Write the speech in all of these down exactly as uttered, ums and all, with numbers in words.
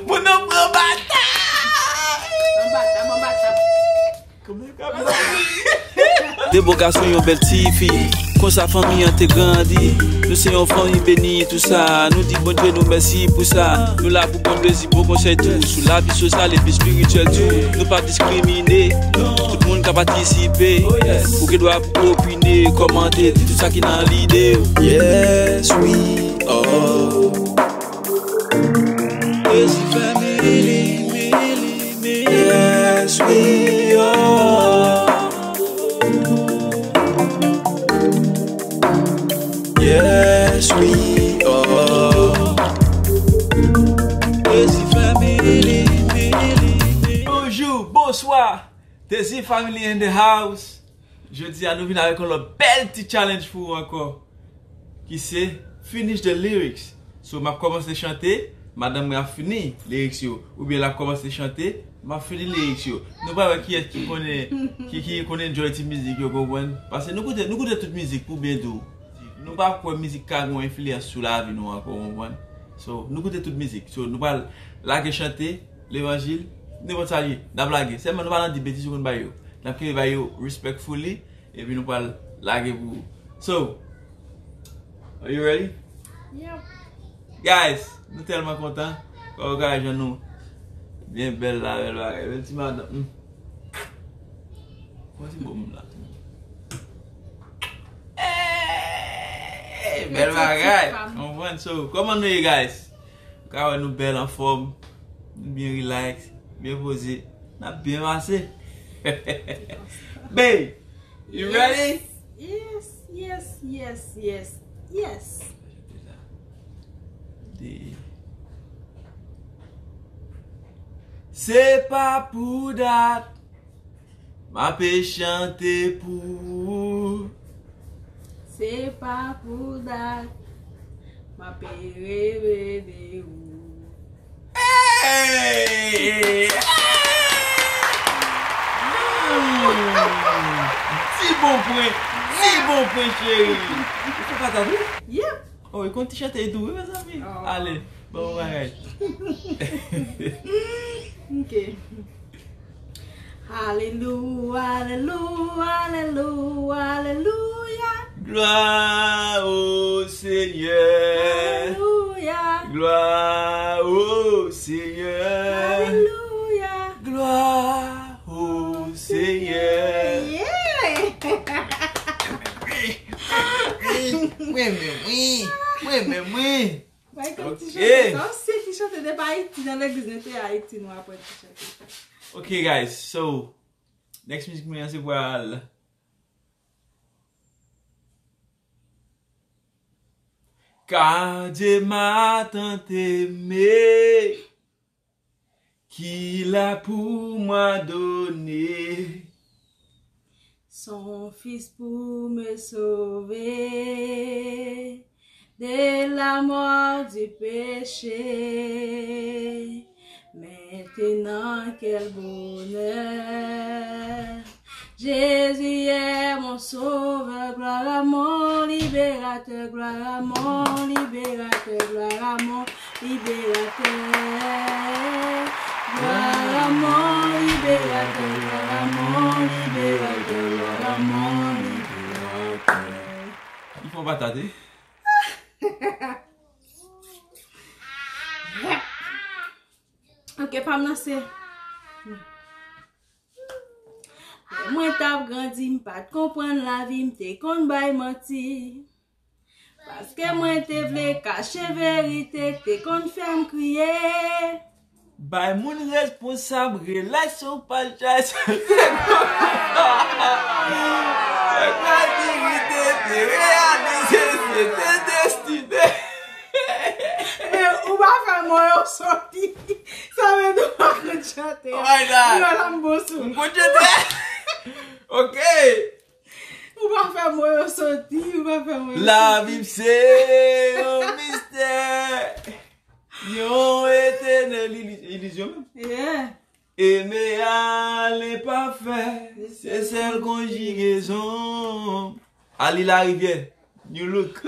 Pou nou pran batay! Ban batay, ban batay. Kòman ka batay? De bo gason, yon bèl ti fi. Konsa fanmi an te grandi. Nou se yon fanmi beni, tou sa. Nou di Bondye nou mèsi pou sa. Nou la pou bon plezi, bon konsèy tou. Sou lavi sosyal epi espirityèl tou. Nou pa diskrimine. Tout moun ka patisipe. Ou gen dwa pou opine, kòmante, di tout sa ki nan lide. Yes, we are. Desi Family. Yes, we are. Yes, we are. Desi Family. Bonjou, bonswa. Desi Family in the house. Jodi a nou vin avèk yon lòt bèl ti challenge pou ou ankò, ki se finish the lyrics. So, m ap kòmanse chante, madanm mwen ap fini lyrics yo. Oubyen l ap kòmanse chante, m ap fini lyrics yo. Nou pral wè kiyès ki konnen, ki, ki konnen enjoy ti mizik yo, konprann? Paske nou koute, nou koute tout mizik pou byen di w. Nou pa kwè mizik ka gen yon enfliyans sou lavi nou ankò, konprann? So, nou koute tout mizik. So, nou pral lage chante, levanjil, nenpòt sa l ye, n ap lage. Sèlman nou pa nan di betiz yo konn bay yo. N ap kenbe bay yo respectfully, epi nou pral lage pou ou. So, are you ready? Yep. Guys, nou tèlman kontan. Kòman w ka wè jan nou byen bèl la, bèl bagay. Bèl ti madanm. Hmm. Kòman ti bò moun la? Hey, bèl bagay. Konprann? So, kòman nou ye, guys? Ou ka wè nou bèl, anfòm, nou byen relax, byen poze, n ap byen pase. Babe, you ready? Yes, yes, yes, yes, yes. Se pa pou dat. M ape chante pou ou. Se pa pou dat. M ape reve de ou. Hey! Hmm. Ti bon pwen, ti bon pwen, cheri. Ou fè patat, wi? Yep. Oh, e konn ti chante tou, wi, mezanmi. Oh. Ale, bon bagay. Ok. Alelou, alelou, alelou, alelouya. Glwa o Senyè. Alelouya. Glwa o Senyè. Alelouya. Glwa o Senyè. Yeah. Mwen menm wi. Mwen menm wi. Bay kòm ti chante. Sa se ki chante depi Ayiti, nan legliz, nou te Ayiti, nou aprann ti chante sa. Ok, guys, so, next mizik mwen an se pral Car Dieu m'a tant aimé, qu'il a pour moi donné son Fils pour me sauver de la mort du péché. Maintenant, quel bonheur. Jésus est mon sauveur, gloire à mon libérateur, gloire à mon libérateur, gloire à mon libérateur. Gloire à mon libérateur, gloire à mon libérateur, gloire à mon libérateur. Li fè yon patat, wi. Ok, pa m nan se. Lè mwen t ap grandi, m pa t konprann lavi, m te konn bay manti. Paske mwen te vle kache verite, te konn fè m kriye. Bay moun responsab, relasyon pa chay, sa se konsa. Sa verite te reyalize, se te destine. Men ou pa fè mwen yo soti. Sa vle di ou pa konn chante. Oh my God. Ou wè la m bon sou. M konn chante. Ok. Ou pa fè mwen yo soti, ou pa fè mwen yo soti. Lavi m se yon mistè. Yon etènèl ili-, ilizyon menm. Yeah. Eme a lenpafè, se sèl konjigezon. Ali Larivière, new look.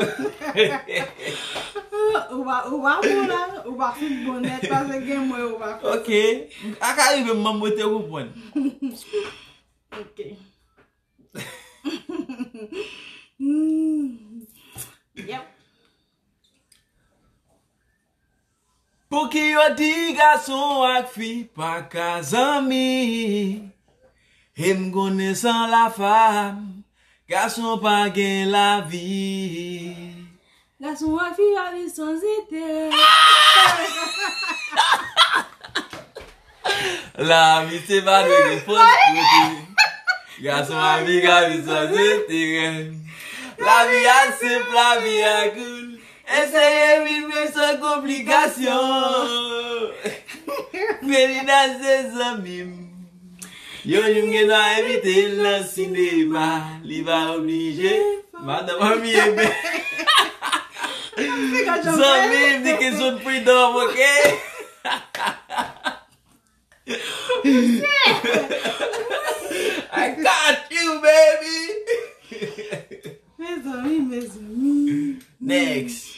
Ou pa, ou pa bon la, ou pa fout bon nèt, paske gen mwen ou pa fè. Ok. A ka rive m manm mwen te konprann. Ok. Hmm. Yep. Pouki yo di gason ak fi pa ka zanmi? E m konnen san lafanm, gason pa gen lavi. Gason ak fi pa viv san enterè. Lavi se pa dwe gen fòs kote. Gason ak fi ka viv san enterè. Lavi a senp, lavi a koul. Eseye viv san konplikasyon. Felina se zanmi m. Yon jou m gen dwa envite l nan sinema. Li pa oblije. Madanm anmi ebe. Zanmi m, di ke zot freedom, ok? I got you, baby. Mezanmi, mezanmi. Next.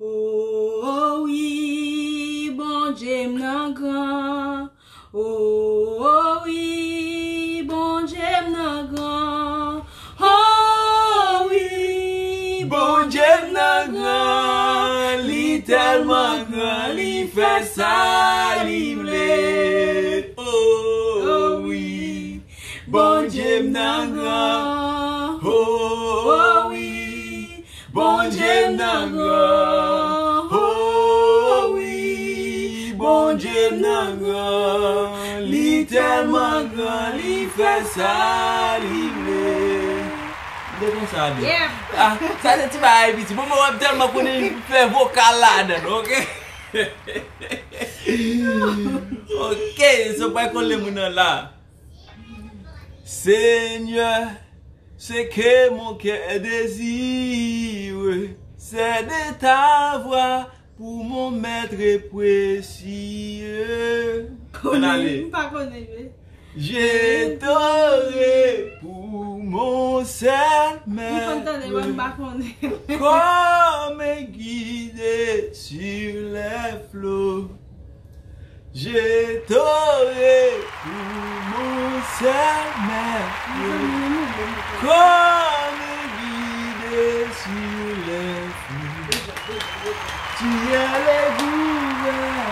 Oh, oh, wi, Bondye m nan gran. Oh, oh, wi, Bondye m nan gran. Oh, wi, Bondye m nan gran. Li tèlman gran, li fè sa li vle. Oh, oh, wi, Bondye m nan gran. Oh, oh, wi, Bondye m nan gran, oh wi, Bondye m nan gran, li tèlman gran, li fè sa li vle. M te konn sa byen. Yep. Ah, sa se ti bagay piti. Bon, mwen wè m tèlman konnen fè vokal ladan, ok? Ok, so pral kole moun nan la. Seigneur, ce que mon cœur désire, c'est de ta voix pour mon maître précieux. Ann ale. M pa konnen, wi. Je t'aurai pour mon seul maître. M konn tande, mwen m pa konnen. Comme guidé sur les flots. Je t'aurai pour mon seul maître, comme guide sur les flots. Tu es le gouverneur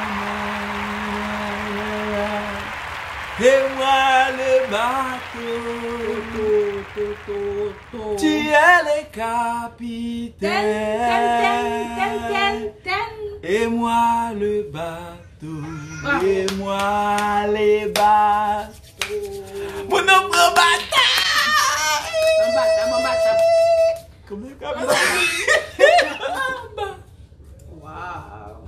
et moi le bateau. Tu es le capitaine et moi le bateau. Bravo. E mwa le bato. Moun nan pran batay. Pran batay, pran batay. Kòman ka batay? Waw. M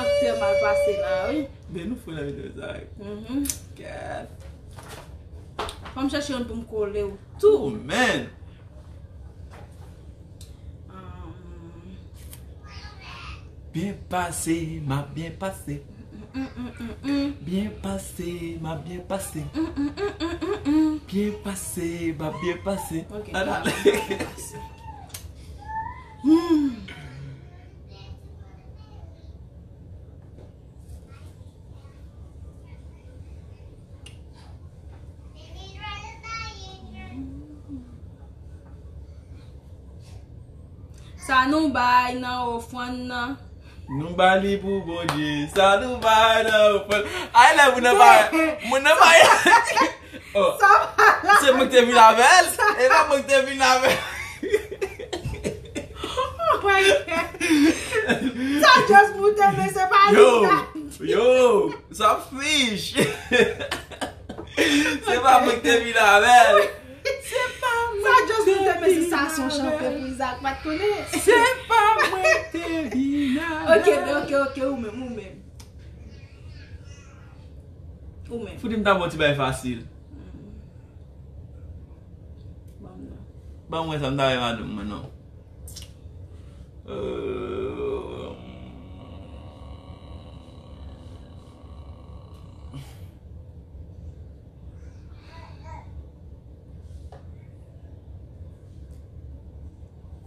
ap trè mal pase la, wi. Men nou fou nan videyo sa, wi. Mhm. Gad. Fò m chèche youn pou m kole w tou. Oh, man. Byen pase, m ap byen pase. Byen pase, m ap byen pase. Byen pase, m ap byen pase. Ok. Ann ale. Sa nou bay nan ofrann nan. Nou ba li pou Bondye. Sa nou bay nan ofrann. Ay, lè moun nan bay. Moun nan bay. Oh. Sa pa la. Se mwen ki te vin avè l. E pa mwen ki te vin avè l. Oh my God. Sa just moute, men se pa li. Yo, sa. Yo, sa fish. Se pa mwen ki te vin avè l. Se pa mwen. Sa just moute, men se sa son chanpyon pou Isaac pa t konnen. Se pa mwen ki te vin avè l. Ok, ok, ok, ou menm, ou menm. Ou menm. Fout m ta ba w ti bay fasil. Ban m nan. Ban mwen sa, m ta bay madanm mwen non. Euh,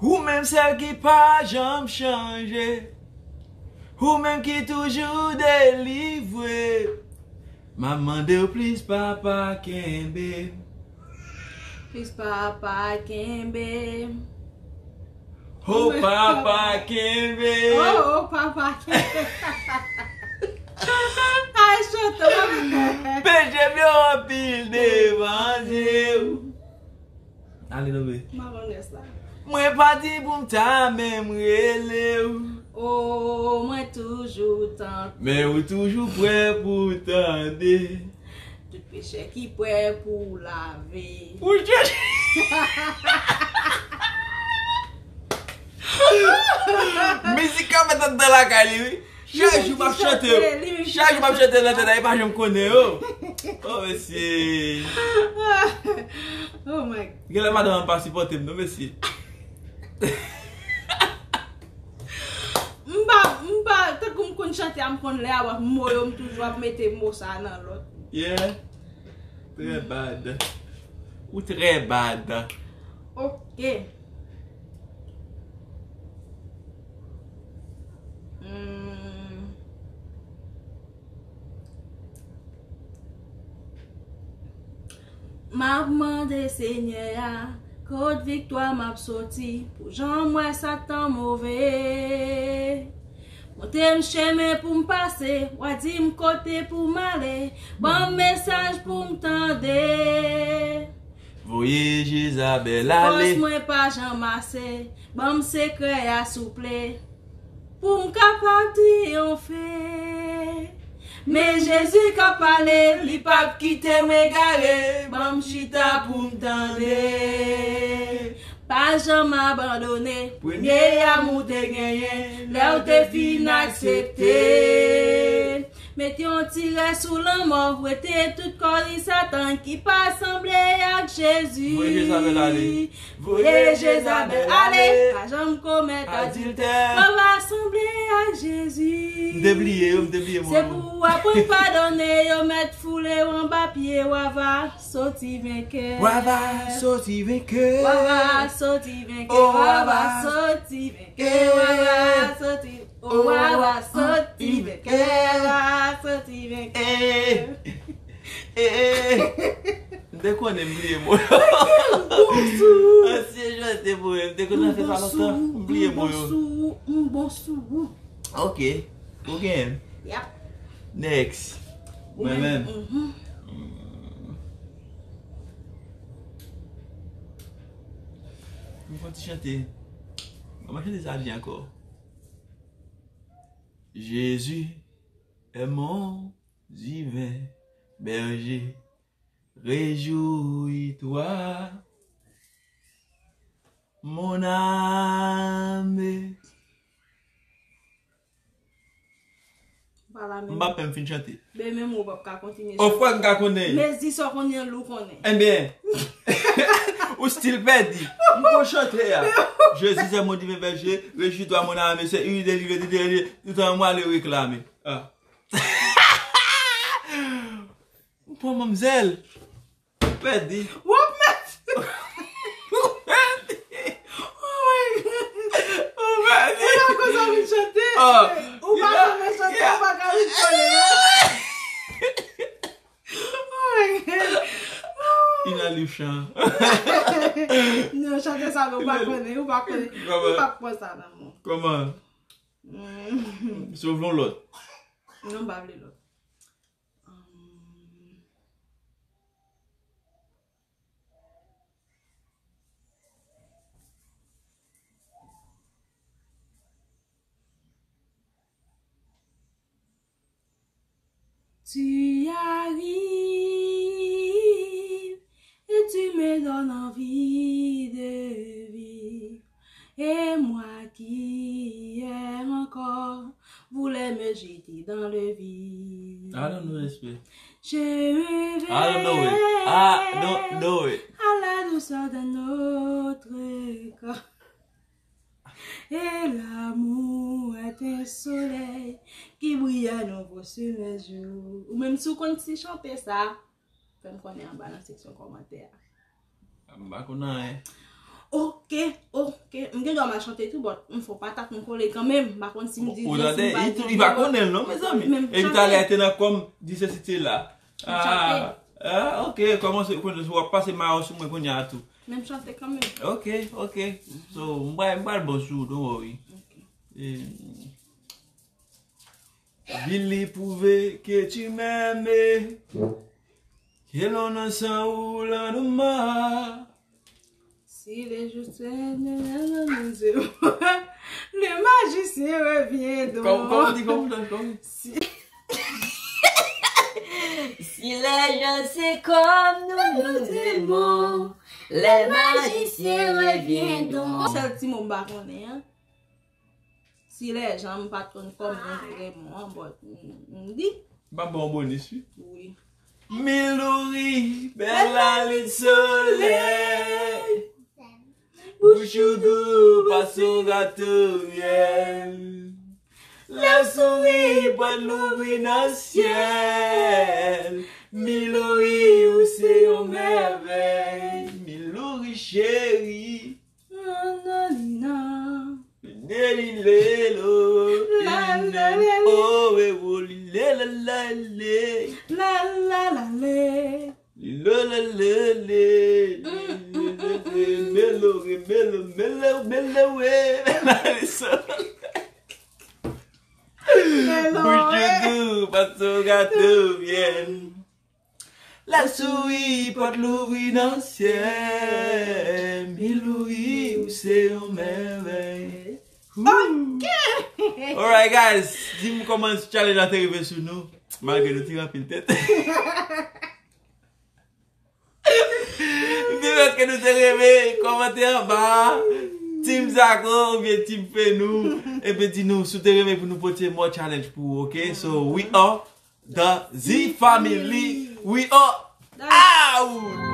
ou menm Menm sèl ki pa janm chanje, ou menm ki toujou delivre. M ap mande w plis, Papa, kenbe m. Plis, Papa, kenbe m. Oh, Papa, kenbe m. Oh, oh, Papa, kenbe m. Ay, chante, mwen. Peche m yo anpil devan je w. Ale, non, be. M pa konn rès la. Mwen pa di pou m ta menm rele w. Oh, mwen toujou tante. Men ou toujou prè pou tande. Tout pechè ki prè pou lave. Pou jije. Mizik la fèt anndan lakay li, wi. Chak jou m ap chante yo. Chak jou m ap chante nan tèt la, e pa janm konnen yo. Oh, mesye. Oh my God. Genlè madanm an pa sipòte m, non, mesye. M pa, m pa, tankou m konn chante a, m konn lè a, wè, mo yo, m toujou ap mete mo sa nan lòt. Yeah. Trè bad. Ou trè bad. Ok. Hmm. M ap mande Senyè a, kot viktwa m ap soti, pou jan m wè sa tan move. Montre m chemen pou m pase, w a di m kote pou m ale, ban m mesaj pou m tande. Voye Jezabèl ale. Fòs mwen pa janm ase, ban m sekrè a souple. Pou m kapab triyonfe. Men Jezi k ap pale, li p ap kite m egare, ban m chita pou m tande. Pa janm abandone, premye amou te genyen, lè w te fin aksepte. Mete yon ti rès sou lanmò, wete tout kò li Satan ki pa sanble ak Jezi. Voye Jezabèl ale. Voye Jezabèl ale, pa janm komèt adiltè. W a va sanble ak Jezi. M te bliye yo, m te bliye mo yo. Se pou w aprann padone yo, mèt foule w anba pye, w a va soti venkè. W a va soti venkè. W a va soti venkè. Oh, w a va soti venkè. W a va soti. Oh, w a va soti venkè. W a soti venkè. Eh, eh, eh. M te konnen m bliye mo yo. Ansyen jwè te voye, m te konnen fè sa lontan, m bliye mo yo. M bon sou ou, m bon sou ou. Ok, ou genyen. Yep. Next. Mwen menm. M fè ti chante. Mwen chante sa byen ankò. Jésus est mon divin berger, réjouis-toi, mon âme. M pa menm fin chante. Ben, menm ou p ap ka kontinye chante. Of course, m ka konnen. Mezi sa w konnen an, lou konnen. Ebyen, ou still pèdi. M kon chante a. Jésus est mon divin berger, réjouis-toi, mon âme, c'est eux délivré, délivré, tout an mwa le reklame. Ah. M pran manmzèl. Pèdi. W ap mèt. Ou pèdi. Ou pèdi. Ou pa konn sa vin chante. Ou pa konn chante, ou pa ka vin pale. Oh my God. Il a le chant. Non, chante sa, ou pa konnen, ou pa konnen. Ou pa pran sa nan men. Kòman? Mm. Si w vle yon lòt. Non, m pa vle lòt. Tu arrives et tu me donnes envie de vivre. Et moi qui hier encore voulais me jeter dans le vide. I don't know this, babe. Je me réveille à la douceur d'un autre corps. Et l'amour est un soleil qui brille à nouveau sur mes joues. Ou menm si w konn ti chante sa, fè m konnen anba nan seksyon kòmantè a. M pa konn anyen. Ok, ok. M gen dwa mal chante tou, but m fè patat m kole kanmenm. M pa konn si m di Ou tande? Li tou, li pa konnen l non, mezanmi. Epi talè te nan kòm di se site la. Ah, ah, ok, kòmanse, konnen w ap pase mayo sou mwen kounye a tou. Menm chante kanmenm. Ok, ok. So, m pral, m pral bon sou, don't worry. Eh, Billy prouve que tu m'aimes, que l'on a sans ou la douleur. Si les jours se le magicien revient donc. Kòman, kòman di, kòman, kòman? Si Si les gens c'est comme nous nous aimons, les magiciens reviendront. Sèl ti mo m pa konnen an. Si les gens, m pa t konn kòm moun renmen an, but m di. M ap ba w bonis, wi. Wi. Mil louri, bèl lalin solèy. Bouch ou dou, pa sou gato myèl. Lè w souri, pòt louvri nan syèl. Mil louri, ou se yon mèvèy. Mil louri, cheri. Nananina. Delilelo. La, la, la, la. Oh, we, wo, li, le, la, la, le. La, la, la, le. Li, le, le, le, le. Mm, mm, mm, mm. Melo, we, melo, melo, melo, we. Melo, we. Bouch ou dou, pa sou gato myèl. Lè w souri, pòt louvri nan syèl. Mil louri, ou se yon mèvèy. Ok. Alright, guys, di m kòman challenge la te rive sou nou, malgre nou te gen anpil tèt. M te mèt ke nou te renmen, kòmante anba a. Team Zago oubyen Team Fenou. Epi di nou si w te renmen pou nou pote more challenge pou ou, ok? So, we are the Z family. We are out!